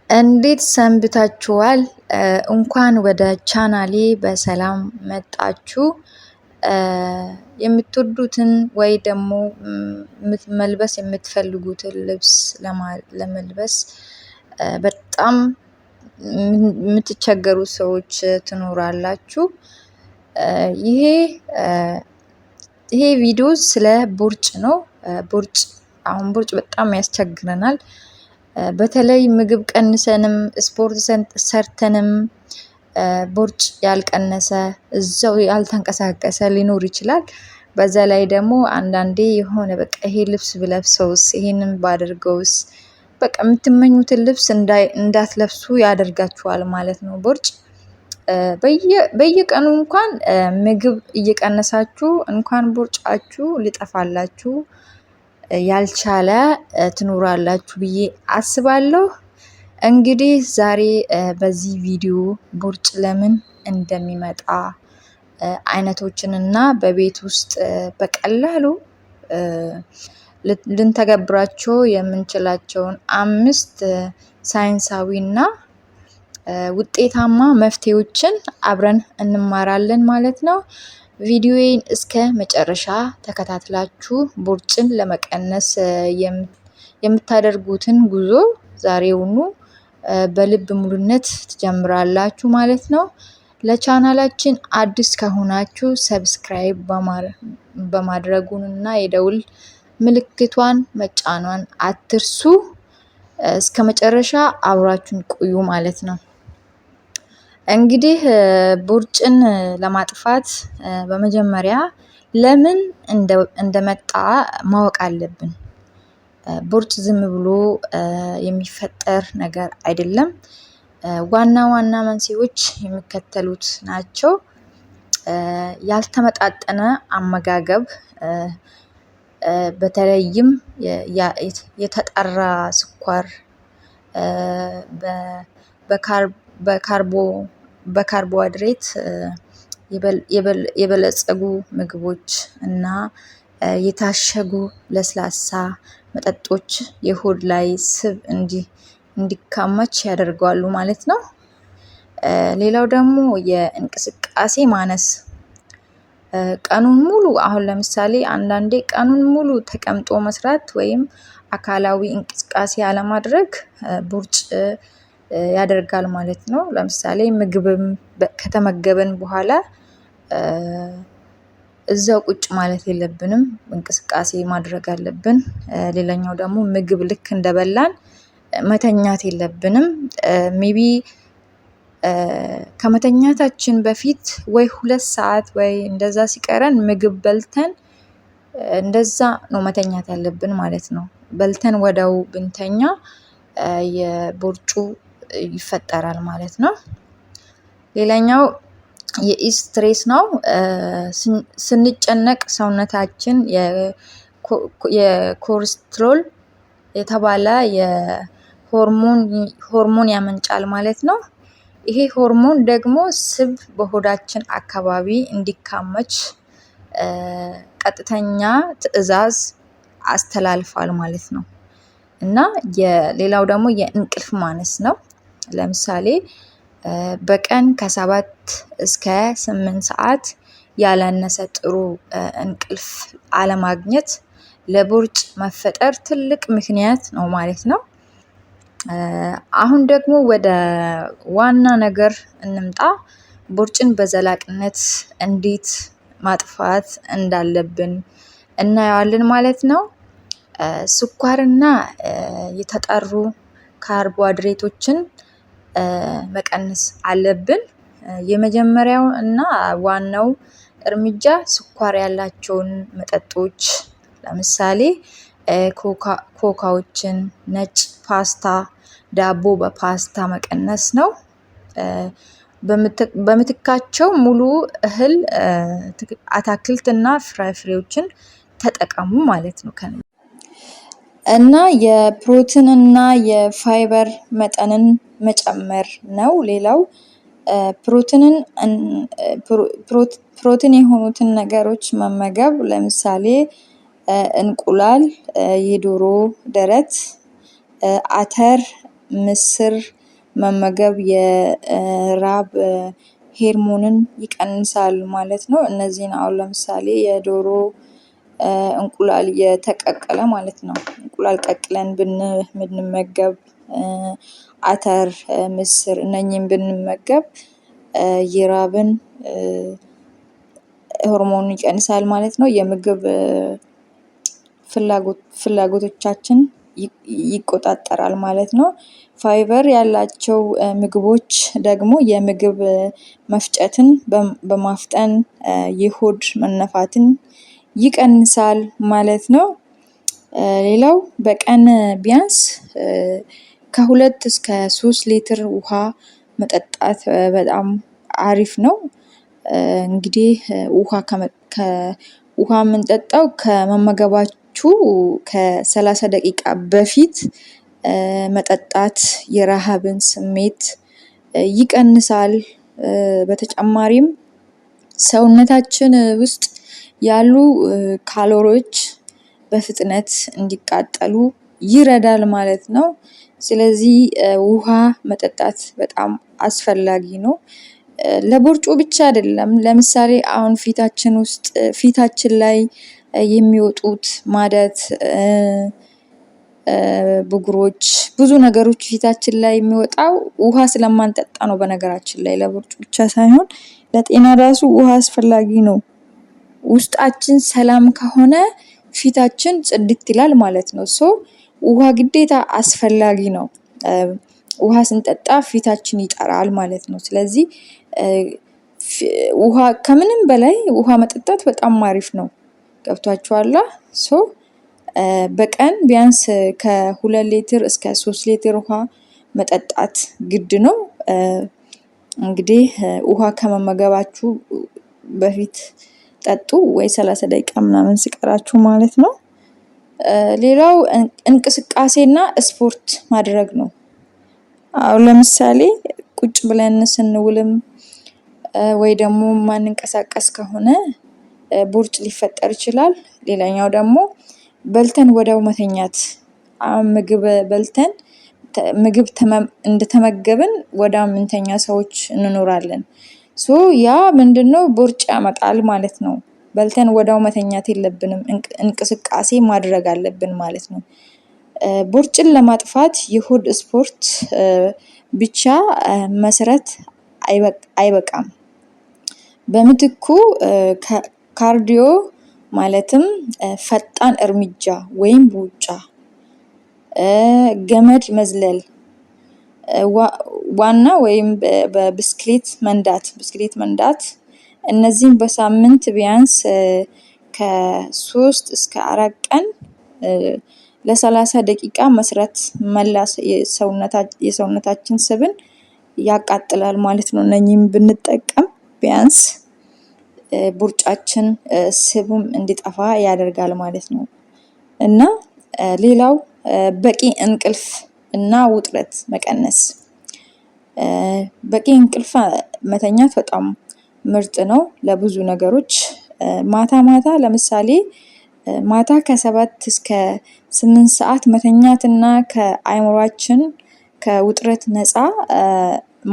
እንዴት ሰንብታችኋል? እንኳን ወደ ቻናሌ በሰላም መጣችሁ። የምትወዱትን ወይ ደግሞ መልበስ የምትፈልጉትን ልብስ ለመልበስ በጣም የምትቸገሩ ሰዎች ትኖራላችሁ። ይሄ ይሄ ቪዲዮ ስለ ቦርጭ ነው። ቦርጭ አሁን ቦርጭ በጣም ያስቸግረናል። በተለይ ምግብ ቀንሰንም ስፖርት ሰርተንም ቦርጭ ያልቀነሰ፣ እዛው ያልተንቀሳቀሰ ሊኖር ይችላል። በዛ ላይ ደግሞ አንዳንዴ የሆነ በቃ ይሄ ልብስ ብለብሰውስ፣ ይሄንን ባደርገውስ፣ በቃ የምትመኙትን ልብስ እንዳትለብሱ ያደርጋችኋል ማለት ነው። ቦርጭ በየቀኑ እንኳን ምግብ እየቀነሳችሁ እንኳን ቦርጫችሁ ሊጠፋላችሁ ያልቻለ ትኖራላችሁ ብዬ አስባለሁ። እንግዲህ ዛሬ በዚህ ቪዲዮ ቦርጭ ለምን እንደሚመጣ፣ አይነቶችን እና በቤት ውስጥ በቀላሉ ልንተገብራቸው የምንችላቸውን አምስት ሳይንሳዊና ውጤታማ መፍትሄዎችን አብረን እንማራለን ማለት ነው። ቪዲዮዬን እስከ መጨረሻ ተከታትላችሁ ቦርጭን ለመቀነስ የምታደርጉትን ጉዞ ዛሬውኑ በልብ ሙሉነት ትጀምራላችሁ ማለት ነው። ለቻናላችን አዲስ ከሆናችሁ subscribe በማድረጉን እና የደውል ምልክቷን መጫኗን አትርሱ። እስከ መጨረሻ አብራችሁን ቆዩ ማለት ነው። እንግዲህ ቦርጭን ለማጥፋት በመጀመሪያ ለምን እንደመጣ ማወቅ አለብን። ቦርጭ ዝም ብሎ የሚፈጠር ነገር አይደለም። ዋና ዋና መንስኤዎች የሚከተሉት ናቸው። ያልተመጣጠነ አመጋገብ፣ በተለይም የተጣራ ስኳር፣ በካርቦሃይድሬት የበለጸጉ ምግቦች እና የታሸጉ ለስላሳ መጠጦች የሆድ ላይ ስብ እንዲከማች ያደርገዋሉ ማለት ነው። ሌላው ደግሞ የእንቅስቃሴ ማነስ፣ ቀኑን ሙሉ አሁን ለምሳሌ አንዳንዴ ቀኑን ሙሉ ተቀምጦ መስራት ወይም አካላዊ እንቅስቃሴ አለማድረግ ቦርጭ ያደርጋል ማለት ነው። ለምሳሌ ምግብም ከተመገብን በኋላ እዛው ቁጭ ማለት የለብንም፣ እንቅስቃሴ ማድረግ አለብን። ሌላኛው ደግሞ ምግብ ልክ እንደበላን መተኛት የለብንም። Maybe ከመተኛታችን በፊት ወይ 2 ሰዓት ወይ እንደዛ ሲቀረን ምግብ በልተን እንደዛ ነው መተኛት ያለብን ማለት ነው። በልተን ወዲያው ብንተኛ የቦርጩ ይፈጠራል ማለት ነው። ሌላኛው የ stress ነው። ስንጨነቅ ሰውነታችን የ cortisol የተባለ የሆርሞን ያመነጫል ማለት ነው። ይሄ ሆርሞን ደግሞ ስብ በሆዳችን አካባቢ እንዲከማች ቀጥተኛ ትዕዛዝ አስተላልፏል ማለት ነው። እና ሌላው ደግሞ የእንቅልፍ ማነስ ነው። ለምሳሌ በቀን ከ7 እስከ 8 ሰዓት ያላነሰ ጥሩ እንቅልፍ አለማግኘት ለቦርጭ መፈጠር ትልቅ ምክንያት ነው ማለት ነው። አሁን ደግሞ ወደ ዋና ነገር እንምጣ። ቦርጭን በዘላቂነት እንዴት ማጥፋት እንዳለብን እናየዋለን ማለት ነው። ስኳርና የተጣሩ ካርቦሃይድሬቶችን መቀነስ አለብን። የመጀመሪያው እና ዋናው እርምጃ ስኳር ያላቸውን መጠጦች፣ ለምሳሌ ኮካዎችን፣ ነጭ ፓስታ፣ ዳቦ በፓስታ መቀነስ ነው። በምትካቸው ሙሉ እህል፣ አታክልት እና ፍራፍሬዎችን ተጠቀሙ ማለት ነው። እና የፕሮቲን እና የፋይበር መጠንን መጨመር ነው። ሌላው ፕሮቲን የሆኑትን ነገሮች መመገብ፣ ለምሳሌ እንቁላል፣ የዶሮ ደረት፣ አተር፣ ምስር፣ መመገብ የራብ ሄርሞንን ይቀንሳል ማለት ነው። እነዚህን አሁን ለምሳሌ የዶሮ እንቁላል የተቀቀለ ማለት ነው። እንቁላል ቀቅለን ብንመገብ፣ አተር፣ ምስር እነኚህን ብንመገብ የራብን ሆርሞን ይቀንሳል ማለት ነው። የምግብ ፍላጎቶቻችን ይቆጣጠራል ማለት ነው። ፋይበር ያላቸው ምግቦች ደግሞ የምግብ መፍጨትን በማፍጠን የሆድ መነፋትን ይቀንሳል ማለት ነው። ሌላው በቀን ቢያንስ ከ2 እስከ 3 ሊትር ውሃ መጠጣት በጣም አሪፍ ነው። እንግዲህ ውሃ ውሃ የምንጠጣው ከመመገባችሁ ከ30 ደቂቃ በፊት መጠጣት የረሃብን ስሜት ይቀንሳል። በተጨማሪም ሰውነታችን ውስጥ ያሉ ካሎሪዎች በፍጥነት እንዲቃጠሉ ይረዳል ማለት ነው። ስለዚህ ውሃ መጠጣት በጣም አስፈላጊ ነው። ለቦርጩ ብቻ አይደለም። ለምሳሌ አሁን ፊታችን ውስጥ ፊታችን ላይ የሚወጡት ማደት፣ ብጉሮች፣ ብዙ ነገሮች ፊታችን ላይ የሚወጣው ውሃ ስለማንጠጣ ነው። በነገራችን ላይ ለቦርጭ ብቻ ሳይሆን ለጤና ራሱ ውሃ አስፈላጊ ነው። ውስጣችን ሰላም ከሆነ ፊታችን ጽድት ይላል ማለት ነው። So ውሃ ግዴታ አስፈላጊ ነው። ውሃ ስንጠጣ ፊታችን ይጠራል ማለት ነው። ስለዚህ ውሃ ከምንም በላይ ውሃ መጠጣት በጣም አሪፍ ነው። ገብቷችኋላ? So በቀን ቢያንስ ከ2 ሊትር እስከ 3 ሊትር ውሃ መጠጣት ግድ ነው። እንግዲህ ውሃ ከመመገባችሁ በፊት ጠጡ ወይ 30 ደቂቃ ምናምን ሲቀራችሁ ማለት ነው። ሌላው እንቅስቃሴና ስፖርት ማድረግ ነው። አሁን ለምሳሌ ቁጭ ብለን ስንውልም ወይ ደግሞ ማንንቀሳቀስ ከሆነ ቦርጭ ሊፈጠር ይችላል። ሌላኛው ደግሞ በልተን ወዲያው መተኛት። አሁን ምግብ በልተን ምግብ እንደተመገብን ወዲያው የምንተኛ ሰዎች እንኖራለን። So ያ ምንድነው ቦርጭ ያመጣል ማለት ነው። በልተን ወዲያው መተኛት የለብንም፣ እንቅስቃሴ ማድረግ አለብን ማለት ነው። ቦርጭን ለማጥፋት የሆድ ስፖርት ብቻ መሰረት አይበቃም። በምትኩ cardio ማለትም ፈጣን እርምጃ ወይም ሩጫ፣ ገመድ መዝለል፣ ዋና ወይም በብስክሌት መንዳት ብስክሌት መንዳት፣ እነዚህን በሳምንት ቢያንስ ከ3 እስከ 4 ቀን ለ30 ደቂቃ መስራት መላ የሰውነታችን ስብን ያቃጥላል ማለት ነው። እነኚህን ብንጠቀም ቢያንስ ቦርጫችን ስቡም እንዲጠፋ ያደርጋል ማለት ነው። እና ሌላው በቂ እንቅልፍ እና ውጥረት መቀነስ። በቂ እንቅልፍ መተኛት በጣም ምርጥ ነው ለብዙ ነገሮች። ማታ ማታ ለምሳሌ ማታ ከ7 እስከ 8 ሰዓት መተኛትና ከአእምሮአችን ከውጥረት ነፃ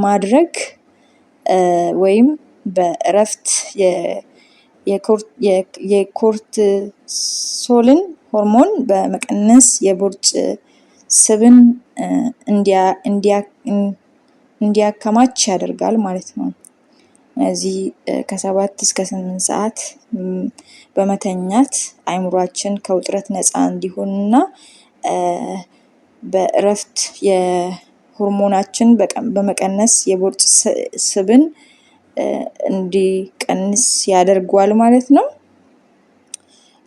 ማድረግ ወይም በእረፍት የኮርትሶልን ሆርሞን በመቀነስ የቦርጭ ስብን እንዲያከማች ያደርጋል ማለት ነው። እነዚህ ከ7 እስከ 8 ሰዓት በመተኛት አእምሮአችን ከውጥረት ነፃ እንዲሆንና በእረፍት የሆርሞናችን በመቀነስ የቦርጭ ስብን እንዲቀንስ ያደርገዋል ማለት ነው።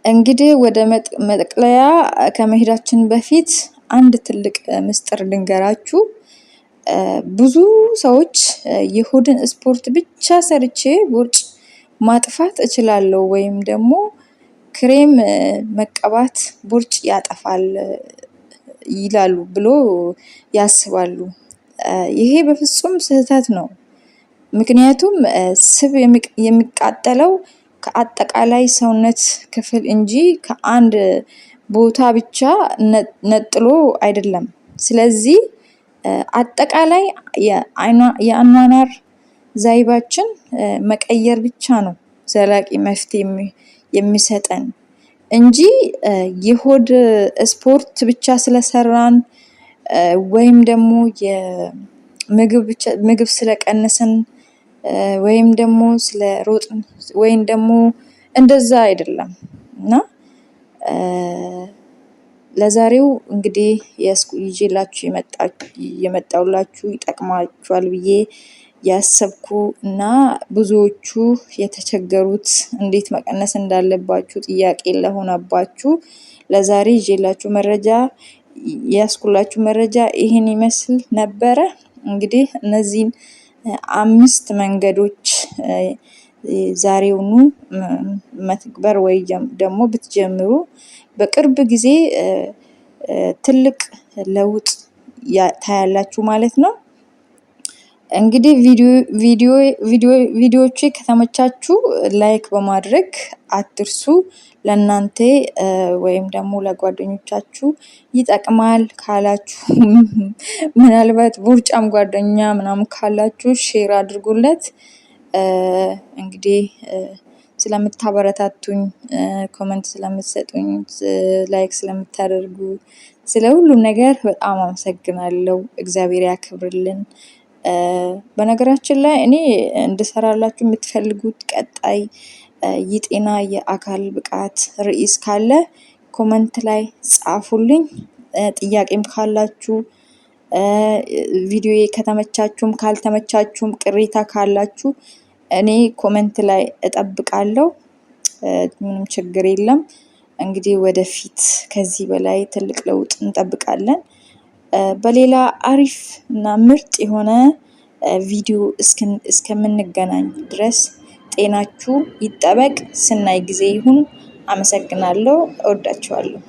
እንግዲህ ወደ መጠቅለያ ከመሄዳችን በፊት አንድ ትልቅ ምስጢር ልንገራችሁ። ብዙ ሰዎች የሆድን ስፖርት ብቻ ሰርቼ ቦርጭ ማጥፋት እችላለሁ ወይም ደግሞ ክሬም መቀባት ቦርጭ ያጠፋል ይላሉ ብሎ ያስባሉ። ይሄ በፍጹም ስህተት ነው። ምክንያቱም ስብ የሚቃጠለው ከአጠቃላይ ሰውነት ክፍል እንጂ ከአንድ ቦታ ብቻ ነጥሎ አይደለም። ስለዚህ አጠቃላይ የአኗኗር ዘይቤያችን መቀየር ብቻ ነው ዘላቂ መፍትሄ የሚሰጠን እንጂ የሆድ ስፖርት ብቻ ስለሰራን ወይም ደግሞ ምግብ ስለቀነስን ወይም ደግሞ ስለሮጥን ወይም ደግሞ እንደዛ አይደለም። እና ለዛሬው እንግዲህ ይዤላችሁ የመጣሁላችሁ ይጠቅማችኋል ብዬ ያሰብኩ እና ብዙዎቹ የተቸገሩት እንዴት መቀነስ እንዳለባችሁ ጥያቄ ለሆነባችሁ ለዛሬ ይዤላችሁ መረጃ ያስኩላችሁ መረጃ ይህን ይመስል ነበረ። እንግዲህ እነዚህን 5 መንገዶች ዛሬውኑ መትግበር ወይ ደግሞ ብትጀምሩ በቅርብ ጊዜ ትልቅ ለውጥ ታያላችሁ ማለት ነው። እንግዲህ ቪዲዮዎቼ ከተመቻችሁ like በማድረግ አትርሱ። ለእናንተ ወይም ደግሞ ለጓደኞቻችሁ ይጠቅማል ካላችሁ ምናልባት ቦርጫም ጓደኛ ምናምን ካላችሁ share አድርጉለት። እንግዲህ ስለምታበረታቱኝ፣ comment ስለምትሰጡኝ፣ like ስለምታደርጉ ስለ ሁሉም ነገር በጣም አመሰግናለሁ። እግዚአብሔር ያክብርልን። በነገራችን ላይ እኔ እንድሰራላችሁ የምትፈልጉት ቀጣይ የጤና የአካል ብቃት ርዕስ ካለ comment ላይ ጻፉልኝ። ጥያቄም ካላችሁ ቪዲዮዬ ከተመቻችሁም ካልተመቻችሁም ቅሬታ ካላችሁ እኔ comment ላይ እጠብቃለሁ። ምንም ችግር የለም። እንግዲህ ወደፊት ከዚህ በላይ ትልቅ ለውጥ እንጠብቃለን። በሌላ አሪፍ እና ምርጥ የሆነ ቪዲዮ እስከምንገናኝ ድረስ ጤናችሁ ይጠበቅ። ስናይ ጊዜ ይሁን። አመሰግናለሁ። እወዳችኋለሁ።